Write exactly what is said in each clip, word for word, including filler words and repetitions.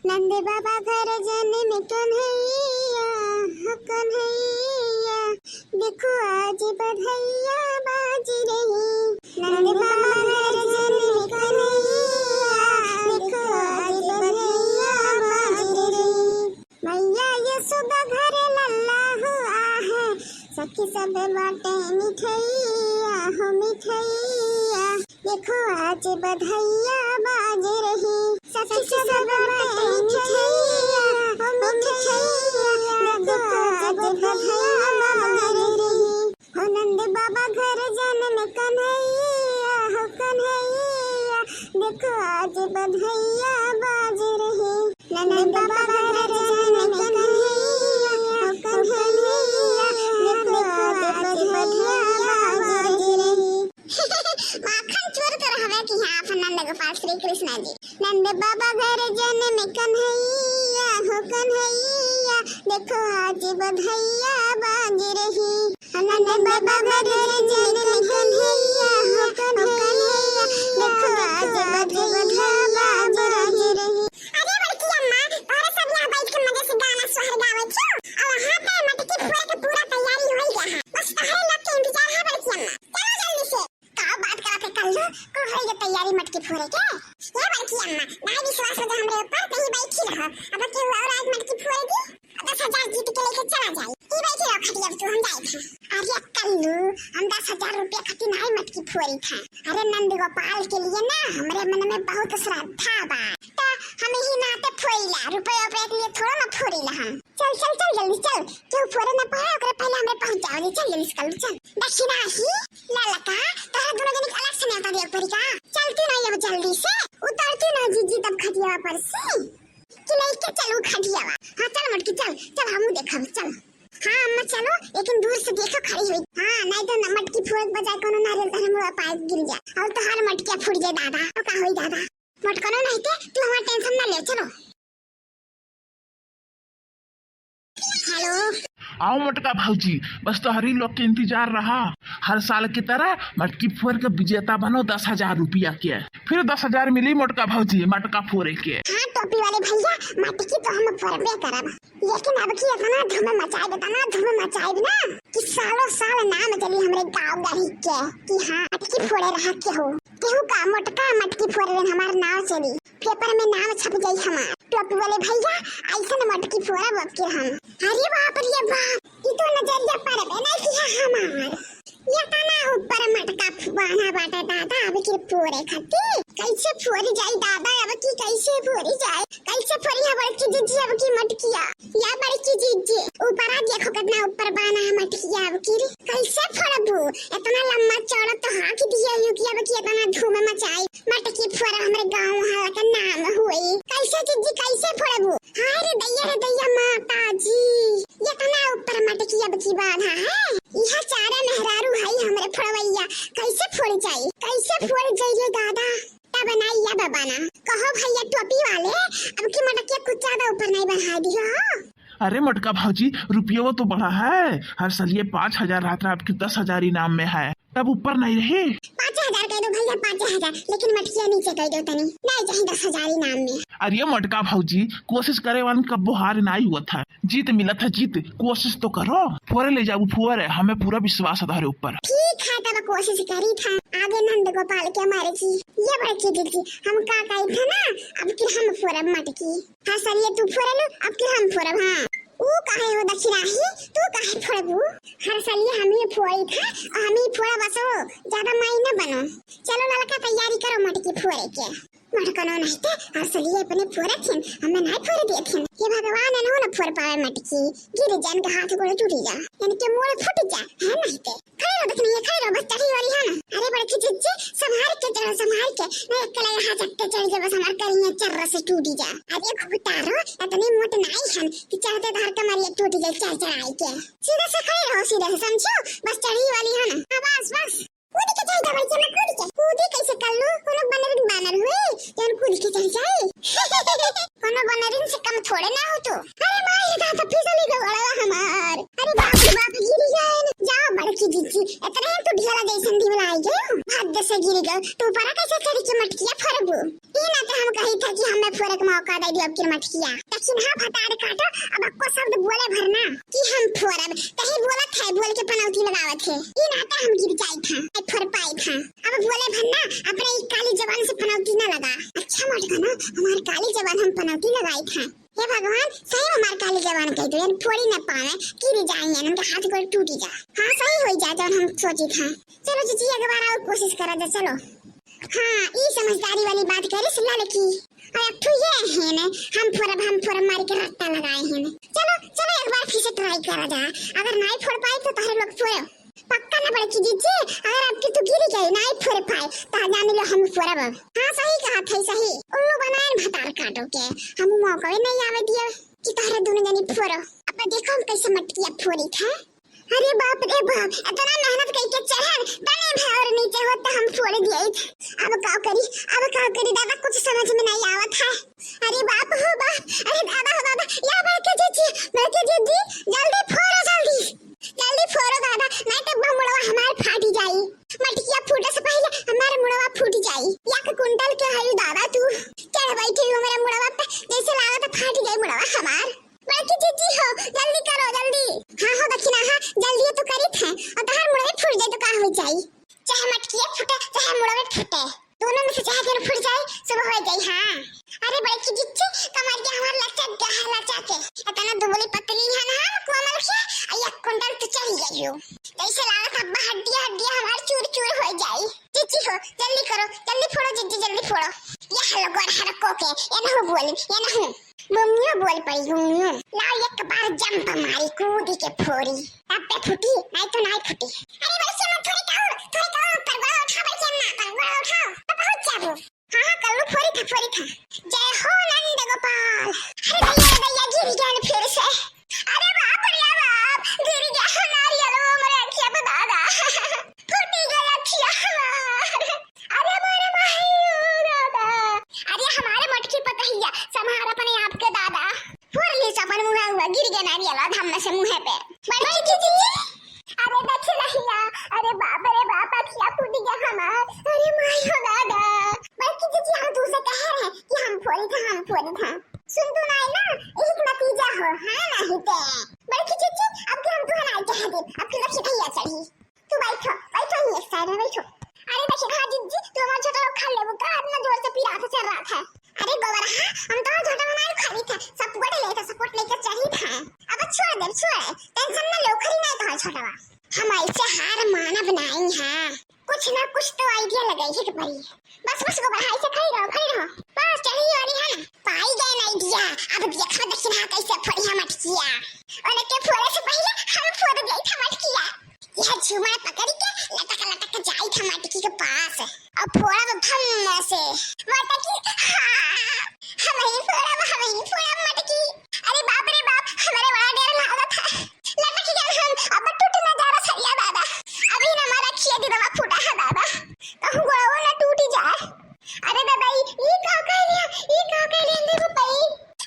नंद बाबा घर जनम कन्हैया, हो कन्हैया, देखो आज बधैया बाज रही। नंद बाबा घर जनम कन्हैया, देखो आज बधैया बाज रही। मैया यशोदा घर लल्ला हुआ है, सखी सब बाटे मिठैया हो मिठैया। देखो आज बधैया बाज रही, सखी सब बाटे मिठैया हो मिठैया। देखो आज बधैया बाज रही। हो नंद बाबा घर जनम कन्हैया, हो कन्हैया, देखो आज बधैया बाज रही। नंद बाबा घर जनम कन्हैया, हो कन्हैया, देखो आज बधैया बाज रही। माखन चोर तो रहबे की हाँ अपन नंद गोपाल श्री कृष्णा जी। नंद बाबा घर जनम कन्हैया, हो कन्हैया, देखो आज बधैया बाज रही। नंद बाबा घर जनम कन्हैया, हो कन्हैया, देखो आज बधैया बाज रही। अरे बड़की अम्मा, तोहरे सब यहाँ बैठ के मजे से गाना सोहर गावे छो। अब वहाँ पे मटकी फोड़ के पूरा तैयारी हो गया है, बस तोहरे लोग के इंतजार है बड़की अम्मा। चलो जल्दी से। का बात करत है कल्लू, कुल होई गए तैयारी मटकी फोड़े के? ये बड़की अम्मा, नाई विश्वास हो जा हमरे ऊपर, कहीं बैठी रहो। अब केहू और आज मटकी फोड़ दी, दस हजार जीत के लेके चला जाई। ई बैठी रहो खटिया पे, तू हम जाए थे। अरे कल्लू, हम दस हजार रुपया खातिर नाई मटकी फोड़ी था। अरे नंद गोपाल के लिए ना हमरे मन में बहुत श्रद्धा बा, तो हम ही नाते फोड़ीला, रुपया उपया के लिए थोड़ा ना फोड़ीला हम। चल चल चल जल्दी चल, केहू फोड़े ना पाए ओकरे पहले हमरे पहुंच जाओ। चल जल्दी से कल्लू चल। दक्षिणा ही ललका, तोहरा दोनों जने के अलग से न्योता देवे पड़ी का? चलती नहीं अब जल्दी से, उतरती नहीं जीजी तब खटिया पर से। कि लेके चलू खटियावा। हाँ चल मटकी चल, चल हमू देखब चल। हाँ अम्मा चलो, लेकिन दूर से देखो खड़ी हुई। हाँ नहीं तो न मटकी फोड़त बजाय कोनो नारियल तहरे मुँह पाए गिर जा और तोहार मटकिया फूट जाए दादा, तो का होई दादा? मटकनो नहीं थे, तू हमार टेंशन ना ले, चलो। हेलो। आओ मोटका भौजी, बस तोहरी लोग के इंतजार रहा। हर साल की तरह मटकी फोड़ के विजेता बनो दस हजार रुपया के। फिर दस हजार मिली मोटका भौजी मटका फोड़े के। हाँ टोपी वाले भैया, मटकी तो हम फोड़बे करब, लेकिन अब की इतना धूम मचाइब, इतना धूम मचाइब ना कि सालों साल नाम चली हमरे गाँव गढ़ी के कि हाँ मटकी फोड़े रहा केहू, केहू का मोटका मटकी फोड़े हमार नाम चली। पेपर में नाम छप जाई हमार। टोपी वाले भैया, ऐसन मटकी फोड़ब अब के हम। अरे बाप रे बाप, ई तो नजरिया परबे नहीं किया हमार। इतना ऊपर मटका बान्हा बाटे दादा, अब की फोड़े खातिर। कैसे फोड़ी जाई दादा, अब की कैसे फोड़ी जाई? कैसे फोड़ी है बड़की जीजी अब की मटकिया? या बड़की जीजी, ऊपरा देखो कितना ऊपर बान्हा है मटकिया अब की। कैसे फोड़बू? इतना लम्बा चौड़ा तो हाँक दिया हूँ कि अब की इतना धूम मचाई। मटकी फोड़ा हमरे गाँव वाला का नाम हुई। कैसे जीजी, कैसे फोड़बू? हाय रे दैया, रे दैया, माता जी, इतना ऊपर मटकी अब की बान्हा है। यह चारा मेहरारू है हमरे फोड़वैया, कैसे फोड़ जाई, कैसे फोड़ जाई रे दादा? तब ना या बाबा ना कहो भैया टोपी वाले, अब की मटकिया कुछ ज्यादा ऊपर नहीं बढ़ा दियो हो। अरे मोटका भौजी, रुपया तो बढ़ा है, हर साल ये पाँच हजार रहत रहा, अब की दस हजार इनाम में है, तब ऊपर नहीं रहे। पाँच हजार कह दो भैया, पाँच हजार, लेकिन मटकिया नीचे कह दो तनी, नहीं चाहे दस हजार इनाम में। अरे मोटका भौजी, कोशिश करे वालन कब्बो हार नाई हुआ था, जीत मिला था जीत, कोशिश तो करो, फोरे ले जाबू फोरे, हमें पूरा विश्वास है तोहरे ऊपर। ठीक है तब कोशिश करी था, आगे नंद गोपाल के मर्जी। ये बड़की जीजी, हम का कही था ना, अब की हम फोरब मटकी। हर साल ये तू फोड़लू, अब की हम फोड़ब। हाँ, ऊ काहे हो दक्षिणाही, तू काहे फोड़बू? हर साल ये हम ही फोड़ी था और हम ही फोड़ा बसो, ज्यादा माई न बनो। चलो ललका तैयारी करो मटकी फोड़े के। मटकनो नहीं थे, हर साल ये अपने फोड़े थे, हमें नहीं फोड़े दिए थे। ये भगवान एनहु न फोड़ पावे मटकी, गिर जान के हाथ गोड़ टूटी जा, इनके मोड़ फूट जा, है नहीं थे। खड़े रहो, देख नहीं है, खड़े रहो, बस चढ़ी वाली है ना। अरे बड़की जीजी, संभाल के चढ़ो, संभाल के। नहीं, अकेला यहाँ चढ़ते चढ़ के बस हमार करिया चर्रा से टूटी जा। अरे घुघुतारो, इतनी मोट नाई हन कि चढ़ते तोहर कमरिया टूटी जाए चढ़ चढ़ाई के। सीधे से खड़े रहो, सीधे से, समझो? बस चढ़ी वाली है ना। हाँ, बस, बस। कूद के चढ़ जा, बड़की अम्मा, कूद के। कूदी कैसे कल्लू? कोनो बनरिन बानर हुई, जौन कूद के चढ़ जाए? कोनो बनरिन से कम थोड़े ना हो तू। अरे माई, ये दादा फिसली गो गड़वा हमार। अरे बाप रे बाप, गिर गए। जाओ बड़की जीजी, इतने तू ढेला जैसन ढीवला आई गयो। हद से गिर गयो। तू ऊपरा कैसे चढ़ के मटकिया फोड़बू? ई ना तो हम कही था कि हमें फोड़े के मौका दे दे। अब की मटकिया। लेकिन हाँ भतार काटो, अब अक्को शब्द बोले भर ना कि हम फोरब। कहीं बोलत है, बोल के पनौती लगावत है। ई नाता हम गिर जाइत हैं, नहीं फोर पाइत हैं। अब बोले भर ना, अपने ई काली जबान से पनौती ना लगा। अच्छा मोटका ना, हमार काली जबान हम पनौती लगाइत हैं। हे भगवान, सही में हमार काली जबान कह दो, यानी फोड़ी ना पावे, गिर जाए, यानी उनका हाथ गोड़ टूट जा। हाँ, सही हो जाए तो हम सोचित हैं। चलो जीजी, एक बार और कोशिश करा जा, चलो। हाँ, ई समझदारी वाली बात करिस ललकी। और एक ठो ये है ने, हम फोरब, हम फोरब मारी के रट्टा लगाए हैं ने। चलो, चलो एक बार फिर से try करा जा। अगर नाई फोड़ पाई तो तोहरे लोग फोड़ो। पक्का ना बड़की जीजी, अगर आपकी तू गिरी गई, नाई फोड़ पाए, तो जान लो हम फोरब अब। हाँ, सही कहा थे, सही। उल्लू बनाए भतार काटो के, हम मौका भी नहीं आवे दिए कि तोहरे दोनों जनी फोड़ो। अब देखो हम कैसे मटकिया फोड़ी थे। अरे बाप रे बाप, इतना मेहनत करके चढ़न, तने भर और नीचे होत त हम फोड़ दिए। अब का करी, अब का करी दादा, कुछ समझ में नहीं आवत है। अरे बाप हो बाप, अरे दादा हो दादा, या बड़की जीजी, बड़की जीजी, जल्दी फोड़ो जल्दी, जल्दी फोड़ो दादा, नहीं तो मुड़वा हमार फाटी जाई। मटकिया फूटे से पहले हमार मुड़वा फूट जाई। एक कुंटल के हई दादा तू, चढ़ बैठी हमारे मुड़वा पे, जैसे लागत फाट जाई मुड़वा हमार। बड़की जीजी हो, जल्दी करो, जल्दी। हाँ हो दखिना, हाँ, जल्दी तो करी थे। और तोहार मुड़वे फूट जाए तो का हो जाई? चाहे मटकिए फूटे, चाहे मुड़वे फूटे, दोनों में से चाहे केहू फूट जाए, सुबह हो जाए। हाँ। अरे बड़की जीजी, कमरिया हमार लचक गया है, लचक के। इतना दुबली पतली है ना हम कोमल के, आ एक कुंटल तो चढ़ गई हो। जैसे लागत अब हड्डिया, हड्डिया हमार चूर चूर हो जाई। जीजी हो, जल्दी करो, जल्दी फोड़ो जीजी, जल्दी फोड़ो। ये हलो गोर हरको के, ये नहु बोली, ये नहु। गुमियो बोल पड़ी, गुमियो। लाओ एक बार jump मारी, कूदी के फोड़ी। तब पे फूटी, नहीं तो नहीं फूटी। अरे बड़की अम्मा, थोड़ी का और, थोड़ी का और, पर गोड़ उठा बड़की अम्मा, पर गोड़ उठाओ, तो पहुँच जाबो। हाँ, हाँ, कल्लू फोड़ी था, फोड़ी था। जय हो नंद गोपाल। अरे दैया, दैया, गिर गया फिर से। अरे बाप रे बाप, गिर गया नारियल, वो मेरे अखिया पे दादा। फूटी गई अखिया हमार। अरे मोरे माई, ओ दादा। अरे हमारे मटकी पतहिया, संभार अपने आप के दादा। फोड़ ली से अपन मुँह हुआ, गिर गया नारियल धाम में से मुँह पे। बड़की जीजी, अरे दखिनहिया, अरे बाप रे बाप, अखिया फूट गया हमार। अरे माई हो दादा। बड़की जीजी, हम तुमसे कह रहे हैं कि हम फोड़ी था, हम फोड़ी था। सुन तू नहीं ना, एक नतीजा हो, हाँ नहीं ते। बड़की जीजी, अब के हम तुहरा नहीं कह दे, अब के दखिनहिया चढ़ी। तू बैठो, बैठो ही एक side में बैठो। अरे दखिनहा जीजी, तू हमार झोटा उखाड़ लेबू का? इतना जोर से पीरा था, चल रहा था। अरे गोबरहा, हम तो झोटा बनाए खाली था, support लेके, support लेके चढ़ी था। अब छोड़ दे, छोड़, tension ना लो, खरी नहीं तो झोटवा। हम ऐसे हार मानब नहीं है, कुछ ना कुछ तो idea लगाई है के पड़ी। बस, बस गोबरहा, ऐसे खड़ी रहो, खड़ी रहो। बस चढ़ी वाली है ना, पाई गए ना idea। अब देखो दखिनहा कैसे फोड़ी हम मटकिया। उनके फोड़े से पहले हम फोड़ गई था मटकिया। यह झूमर पकड़ के लटक लटक जाई था मटकी के पास और फोड़ब भम्म से। मटकी, हाँ, हम ही फोड़ब, हम ही फोड़ब मटकी। अरे बाप रे बाप, हमारे बड़ा डर लागत है। लटक गए हम, अब टूट ना जा रहा सरिया दादा। अभी ना हमारा खिया दिलवा फूटा है दादा, कहूँ गोड़वा ना टूट जाए। अरे दादा, ई, ई का कहलिया, ई का कहलिया, देखो पई।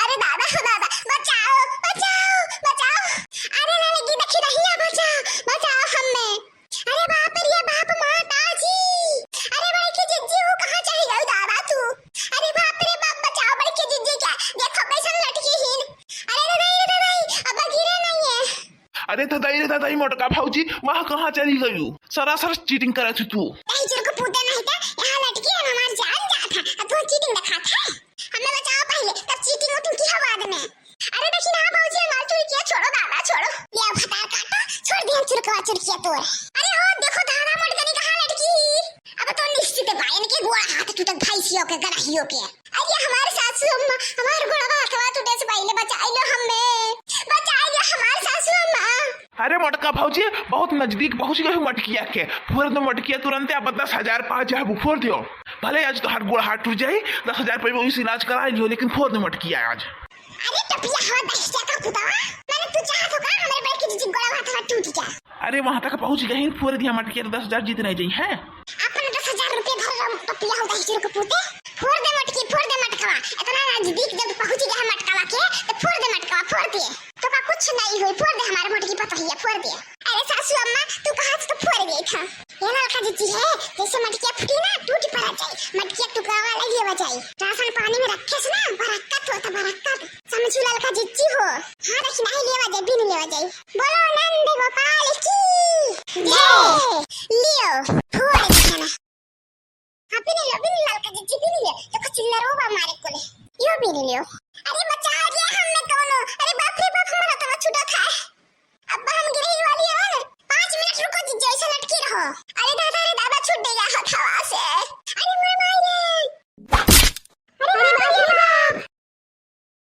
अरे दादा हो दादा, बचाओ, बचाओ, बचाओ। अरे ललकी दखिनहिया, बचाओ, बचाओ हमें। अरे बाप रे बाप, माता जी। अरे बड़की जीजी, वो कहाँ चली गई दादा तू? अरे बाप रे बाप, बचाओ बड़की जीजी का। देखो कैसन लटकी हीन। अरे दादा, अरे दादा, अब गिरे नहीं है। अरे दादा, अरे दादा, ई मोटका भौजी, वहाँ कहाँ चली गई? सरासर cheating करत है तू। कहीं चुरक पूते नहीं था, यहाँ लटकी है, हमार जान जात है। अब तू cheating दिखात है। हमें बचाओ पहले, तब cheating उटिंग किया बाद में। अरे दखिनहा भौजी, हमार चुरकिया छोड़ो दादा, छोड़ो। ले आओ भतार काटो, छोड़ दिया चुरकवा चुरकिया तोर। अरे हो, देखो दादा, मोटकनी कहाँ लटकी? अब तो निश्चित बा, इनके गोड़ हाथ टूटत भैंसियों के, गदहियों के। अरे हमार सासू अम्मा, हमार गोड़वा हाथवा टूटे से पहले बचाई लो हमें, बचाई लो हमार सासू अम्मा। अरे मोटका भौजी, बहुत नजदीक पहुँच गए हो मटकिया के। फोड़ दो मटकिया तुरंते, अब दस हजार पा जाबू, फोड़ दियो। भले आज तोहार गोड़ हाथ टूट जाई, दस हजार पइबो, इस इलाज कराई लियो, लेकिन फोड़ दो मटकिया आज। अरे टपिया हवा दहिया का पुतवा, मैंने तू चाहत हो का हमारे बड़की जीजी गोड़वा हाथवा टूट जाए? अरे वहाँ तक पहुँच गए, फोड़ दिया मटकिया तो दस हजार जीत नहीं जाई है। अपने दस हजार रुपये धर रहा टपिया हवा दहिया का पुते, फोड़ दे मटकी, फोड़ दे मटकवा। इतना नजदीक जब पहुँच गया है मटकवा के, तो फोड़ दे मटकवा, फोड़ दे। तो का कुछ नहीं हुई, फोड़ दे हमारे मोटकी पतोहिया, फोड़ दे। अरे सासू अम्मा, तू कहाँ से तो फोड़ गई था? ये ललका जीजी है, जैसे मटकिया फूटी ना, टूट पड़ा जाए, मटकिया टुकड़ा वाला ये बजाई। राशन पानी में रखे से ना, बरक्कत होता, बरक्कत। हम झूलल का जिज्जी हो। हाँ, रखी नाही लेवा जाई, बीन लेवा जाई। बोलो नंद गोपाल की जय। लियो, फोड़ देना। हाँ, बीन लियो, बीन लियो, ललका जिज्जी बीन लियो। देखो चिल्लरो बा मारे कोले। यो बीन लियो। अरे बचा लिया हमने कौनो। अरे बाप रे बाप, हमारा तो छूटा था। अब हम गिरही वाली है ना। पाँच मिनट रुको जिज्जी, ऐसा लटकी रहो।